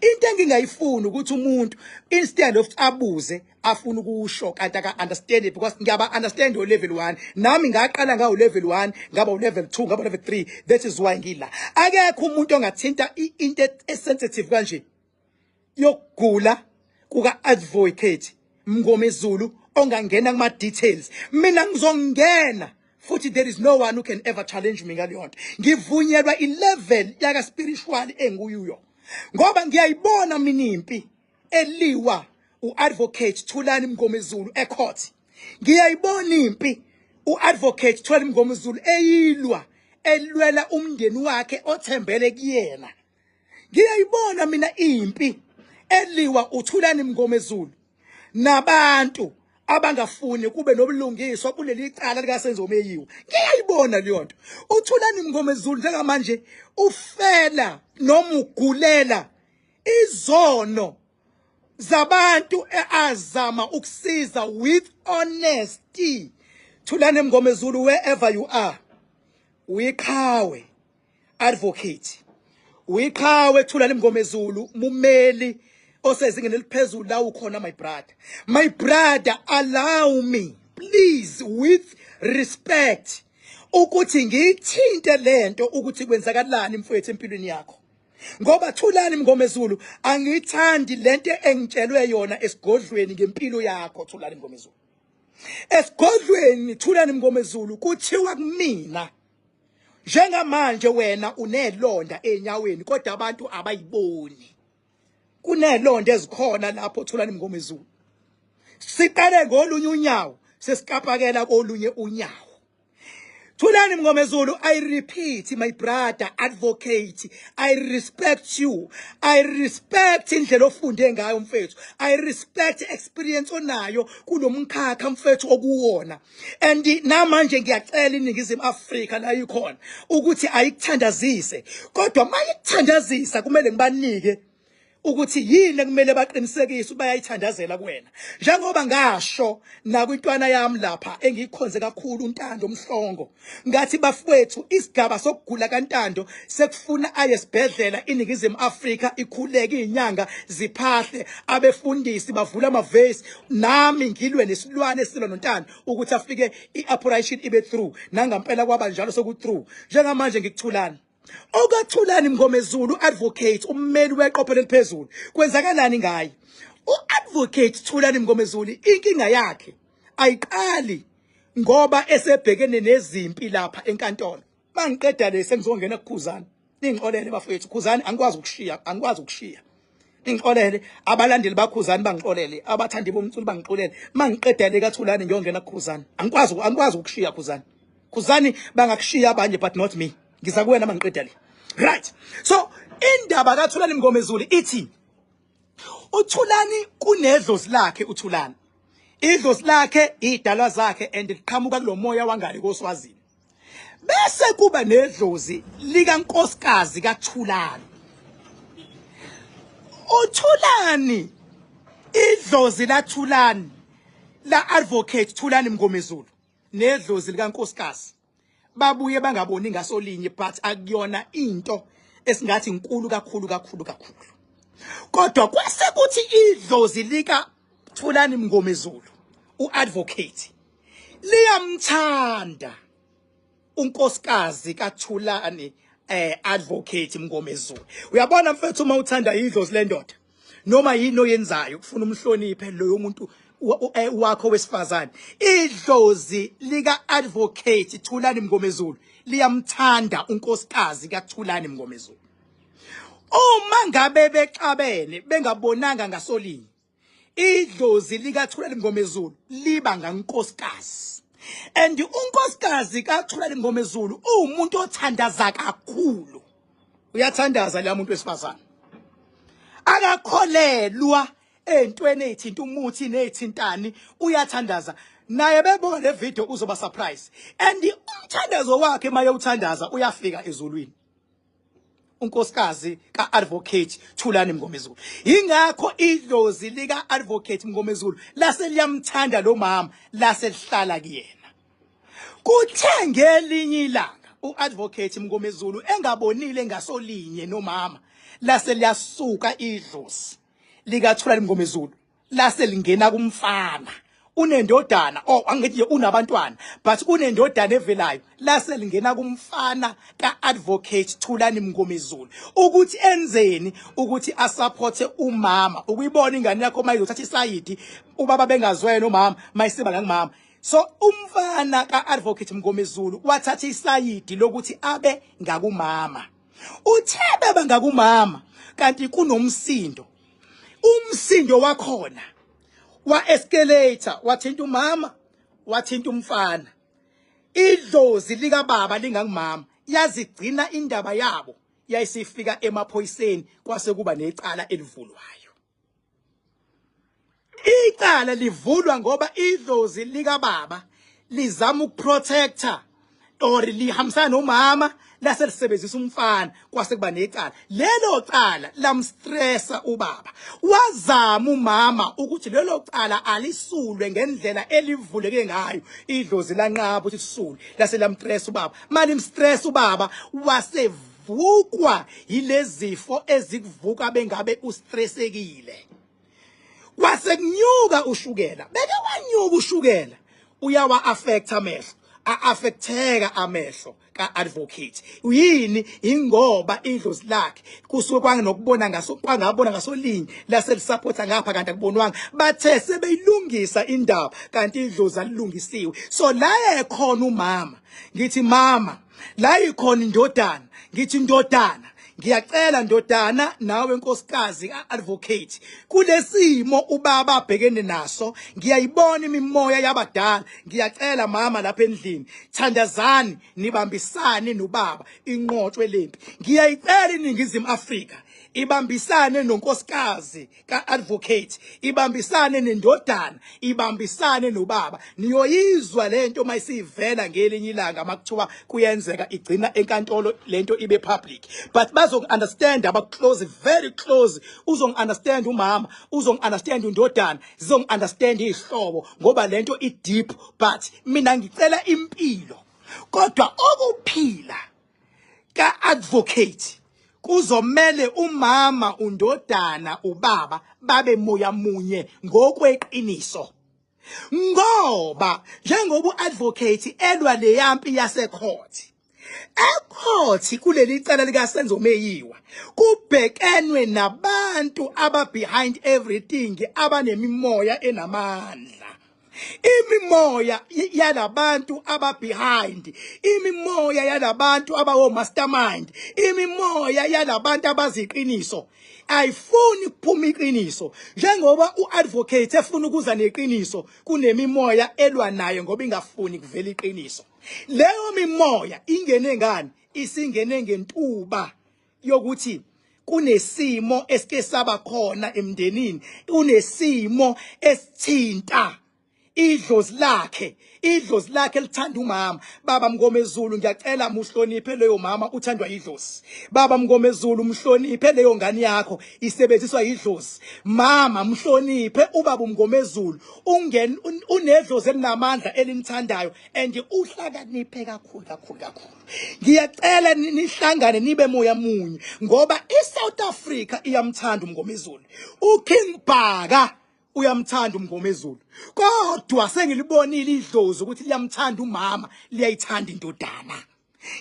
Into engingayifuni ukuthi umuntu, instead of abuze, afuna ukusho kanti aka understand it, because ngiyaba understand o level 1. Nami ngaqala ngawo level 1, ngaba u level 2, ngaba level 3. That is why ngila. Akekho umuntu ongathinta into esensitive kanje yokugula kuka Advocate Mngomezulu ongangena kuma details. Mina ngizongena futhi. There is no one who can ever challenge me ngaleyo nto. Ngivunyelwa i-level yaka spiritual enguyuyo, ngoba ngiyayibona mina impi eliwa uAdvocate Thulani Mngomezulu ecourt. Ngiyayibona impi uAdvocate Thulani Mngomezulu eyilwa, elwela umndeni wakhe othembele kuyena. Ngiyayibona mina impi eliwa uThulani Mngomezulu nabantu abangafuni kube nobulungiswa kuleli cala likaSenzo Meyiwa. Ngiyayibona leyo nto. UThulani Mngomezulu njengamanje ufela noma ugulela izono zabantu azama ukusiza with honesty. Thulani Mngomezulu, wherever you are, uyiqhawe. Advocate, uyiqhawe. Thulani Mngomezulu, mumeli osezingeni eliphezulu la ukhona, my brother, my brother, allow me please, with respect, ukuthi ngiyithinte lento ukuthi kwenzakalani, mfowethu, empilweni yakho, ngoba Thulani Mngomezulu, angiyithandi lento engitshelwe yona esigodlweni ngempilo yakho. Thulani Mngomezulu, esigodlweni, Thulani Mngomezulu, kuthiwa kumina njengamanje wena unelonda enyaweni, kodwa abantu abayiboni. Kunelonda ezikhona lapho, Thulani Mngomezulu. Siqale ngolunye unyawo, sesikapakela kolunye unyawo. Thulani Mngomezulu, I repeat, my brother, advocate, I respect you. I respect indlela ofunde ngayo, mfethu. I respect experience onayo kulomkhakha, mfethu, okuwona. And namanje ngiyacela iNingizimu Afrika la ikhona ukuthi ayikuthandazise. Kodwa mayikuthandazisa, kumele ngibanike ukuthi yini ekumele baqinisekise bayayithandazela kuwena, njengoba ngasho nakwintwana yami lapha engiyikhonze kakhulu, uNtando Mhlongo, ngathi, "Bafowethu, isigaba sokugula kaNtando sekufuna aye esibhedlela, iNingizimu Afrika ikhuleke, izinyanga ziphahle, abefundisi bavula amavesi, nami ngilwe nesilwane esilwa noNtando ukuthi afike i-operation ibe through." Nangampela kwaba njalo, soku through njengamanje. NgikuThulani, okaThulani Mngomezulu, advocate, ummeli weqophelo eliphezulu, kwenzakalani ngaye uAdvocate Thulani Mngomezulu? Inkinga yakhe ayiqali ngoba esebhekene nezimpi lapha enkantolo. Mangiqeda le, sengizongena kuKhuzani. Ningixolele, bafowethu, Khuzani angikwazi ukushiya, angikwazi ukushiya. Ningixolele, abalandeli baKhuzani bangixolele, abathandi bomculo bangixolele. Mangiqeda le kaThulani, ngiyongena kuKhuzani. Angikwazi ukushiya Khuzani. Khuzani, bangakushiya abanye, but not me. Ngiza kuwena mangiqeda le. Right, so indaba kaThulani Mngomezulu ithi uThulani kunedlozi lakhe. UThulani, idlozi lakhe, idalwa zakhe, and liqhamuka kulomoya wangale koSwazini. Bese kuba nedlozi likankosikazi kaThulani. UThulani, idlozi laThulani, la Advocate Thulani Mngomezulu, nedlozi likankosikazi babuye bangaboni ngasolinye, but akuyona into esingathi inkulu kakhulu kakhulu kakhulu. Kodwa kwase kuthi idlozi lika Thulani Mngomezulu, uadvocate, liyamthanda unkosikazi kaThulani, Advocate Mngomezulu. Uyabona, mfethu, uma uthanda idlozi lendoda, noma yini oyenzayo kufuna umhloniphe loyo muntu wakho wesifazane. Idlozi lika Advocate Thulani Mngomezulu liyamthanda unkosikazi kaThulani Mngomezulu. Uma ngabe bexabene, bengabonanga ngasolinye, idlozi likaThulani Mngomezulu liba ngankosikazi, and unkosikazi kaThulani Mngomezulu uwumuntu othandaza kakhulu. Uyathandaza la muntu wesifazane, akakholelwa entweni ezithinta umuthi nezithintani. Uyathandaza naye. Bebona le video, uzoba surprise. And umthandazo wakhe, maye uthandaza, uyafika ezulwini unkosikazi ka-Advocate Thulani Mngomezulu. Ingakho idlozi lika-Advocate Mngomezulu lase liyamthanda lo mama, lase lihlala kuyena. Kuthe ngelinye ilanga u-Advocate Mngomezulu engabonile ngasolinye nomama. Lase liyasuka idlozi likaThulani Mngomezulu, lase lingena kumfana. Unendodana, oh, angithi unabantwana, but kunendodana evelayo. Lase lingena kumfana ka-Advocate Thulani Mngomezulu ukuthi enzeni, ukuthi asupporte umama. Ukuyibona ingane yakho uma izothatha isayidi, ubaba bengazwena, umama mayisiba ngangimama. So umfana ka-Advocate Mngomezulu wathatha isayidi lokuthi abe ngakumama. Uthe beba ngakumama, kanti kunomsindo. Umsindo wakhona wa-escalate, wathinta umama, wathinta umfana. Idlozi likababa lingangumama. Yazigcina indaba yabo yayisifika emaphoyiseni, kwase kuba necala elivulwayo. Icala livulwa ngoba idlozi likababa lizama ukuprotecta or lihambisana nomama, lase lisebenzisa umfana, kwase kuba necala. Lelo cala lamstressa ubaba. Wazama umama ukuthi lelo cala alisulwe ngendlela elivuleke ngayo. Idlozi lanqaba ukuthi lisulwe, lase lamstressa ubaba. Malimstress ubaba, wasevukwa yilezifo ezikuvuka bengabe ustressekile. Kwase kunyuka ushukela. Beke wanyuka ushukela, uyawa affect amehlo, a-affecteka amehlo ka-Advocate. Yini? Ingoba idlozi lakhe kusuke kwangenokubona ngaso, kwangabona ngasolinye, lase lisupporta ngapha kanti akubonwanga. Bathe sebeyilungisa indaba, kanti idlozi alilungisiwe. So la ekhona umama, ngithi mama, la ikhona indodana, ngithi indodana, ngiyacela ndodana, nawe nkosikazi ka-Advocate, kulesimo ubaba abhekene naso, ngiyayibona imimoya yabadala. Ngiyacela mama, lapha endlini thandazani, nibambisane nobaba, inqotshwe lempi. Ngiyayicela iNingizimu Afrika ibambisane nonkosikazi ka-Advocate, ibambisane nendodana, ibambisane nobaba. Niyoyizwa lento mayisivela ngelinye ilanga, makuthiwa kuyenzeka igcina enkantolo lento ibe public, but bazoku-understand aba-close, very close. Uzongi-understand umama, uzongi-understand undodana, zizongi-understand iy'hlobo, ngoba lento i-deep. But mina ngicela impilo, kodwa okuphila ka-Advocate kuzomele umama, undodana, ubaba babe moya munye ngokweqiniso, ngoba njengoba u-Advocate elwa leyampi yasecourt, ecourt kuleli cala likaSenzo Meyiwa kubhekenwe nabantu aba behind everything, abanemimoya enamandla, imimoya yalabantu aba behind, imimoya yalabantu abawo mastermind, imimoya yalabantu abaziqiniso. Ayifuni kuphuma iqiniso. Njengoba uadvocate efuna ukuza neqiniso, kunemimoya elwa naye ngoba ingafuni kuvela iqiniso. Leyo mimoya ingene ngani? Isingene ngentuba yokuthi kunesimo esike saba khona emndenini, kunesimo esithinta idlozi lakhe, idlozi lakhe lithanda umama. Baba Mngomezulu, ngiyacela muhloniphe leyo mama, uthandwa idlozi. Baba Mngomezulu, mhloniphe leyo ngane yakho, isebenziswa idlozi. Mama, mhloniphe ubaba uMngomezulu, ungen unedlozi elinamandla elinithandayo and uhlakaniphe kakhulu kakhulu kakhulu. Ngiyacela nihlangane nibe moya munye, ngoba iSouth Africa iyamthanda uMngomezulu, uKing Bhaka uyamthanda uMngomezulu, kodwa sengilibonile idlozi ukuthi liyamthanda umama, liyayithanda indodana.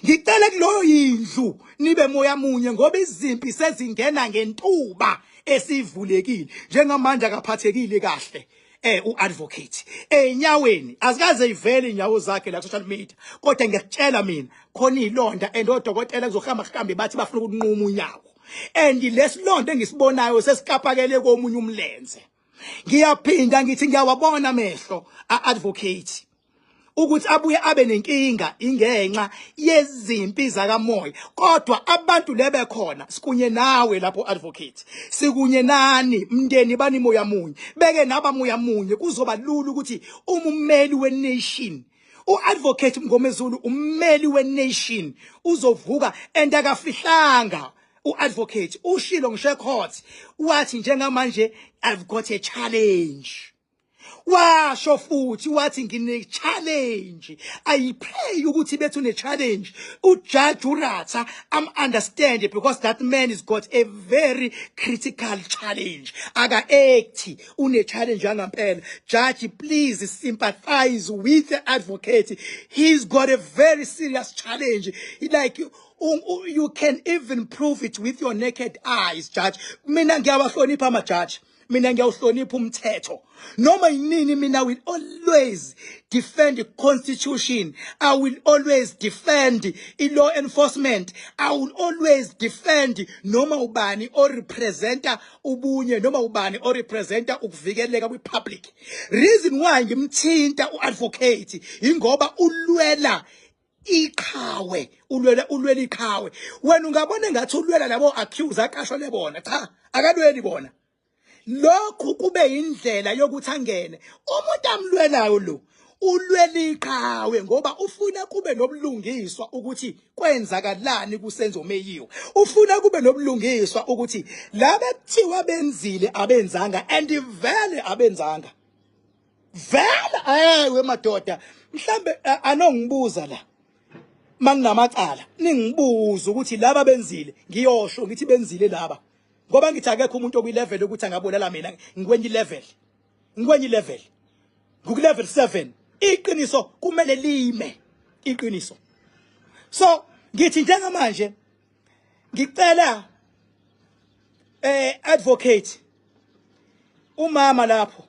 Ngicela kuloyo yindlu nibe moya munye, ngoba izimpi sezingena ngentuba esivulekile. Njengamanje akaphathekile kahle uadvocate enyaweni, azikaze ivele inyawo zakhe la social media, kodwa ngiyakutshela mina khona ilonda, and odokotela kuzohamba kuhambe bathi bafuna ukunquma unyawo, and lesilonda engisibonayo sesikapakele komunye umlenze. Ngiyaphinda ngithi ngiyawabona amehlo a-Advocate ukuthi abuye abe nenkinga ingenxa yezimpi zakamoya, kodwa abantu lebe khona sikunye nawe lapho Advocate, sikunye nani mndeni, bani moya munye. Beke naba moya munye, kuzoba lula ukuthi uma ummeli we-nation, uadvocate Mngomezulu ummeli we-nation, uzovuka. And akafihlanga uadvocate, ushilo ngisho ecourt, wathi njengamanje, "I've got a challenge." Washo futhi wathi ngine challenge. I pray ukuthi bethu une challenge. Ujudge uRatha am understand because that man has got a very critical challenge. Aka act une challenge yangampela. Judge please sympathize with the advocate. He's got a very serious challenge. Like you can even prove it with your naked eyes, judge. Mina ngiyawahlonipha ama judge. Mina ngiyawuhlonipha umthetho. Noma yinini mina will always defend the constitution. I will always defend i law enforcement. I will always defend noma ubani o representa ubunye noma ubani o representa ukuvikeleka kwi public. Reason why ngimthinta uadvocate ingoba ulwela iqhawe, ulwela iqhawe. Wena ungabona engathi ulwela labo accuse aqashwa lebona. Cha, akalweli bona. Lokhu kube indlela yokuthi angene umuntu amlwelayo lo ulwela iqhawe ngoba ufuna kube nobulungiswa ukuthi kwenzakalani kuSenzo Meyiwa. Ufuna kube nobulungiswa ukuthi laba kuthiwa benzile abenzanga, and vele abenzanga vele. Ayewe madoda, mhlambe anongibuza la manginamacala, ningibuza ukuthi laba benzile, ngiyosho ngithi benzile laba, ngoba ngithi akekho umuntu okwi level ukuthi angabulala mina. Ngikwenye level, ngikwenye level, ngiku level 7. Iqiniso kumele lime iqiniso. So ngithi njengamanje ngicela advocate umama lapho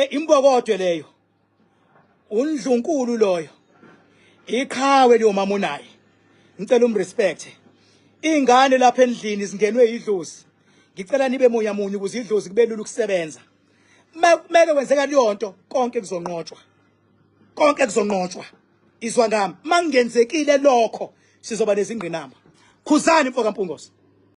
imbokodwe leyo, undlunkulu loyo, iqhawe leyo mama unaye, ngicela umrespect. Ingane lapha endlini zingenwe idlozi, ngicela nibe moya munye ukuze idlozi kube lula ukusebenza. Meke kwenzeka leyo nto, konke kuzonqotshwa, konke kuzonqotshwa. Izwa ngami, mangenzekile lokho sizoba nezingqinamba. Khuzani mfoka Mpungose.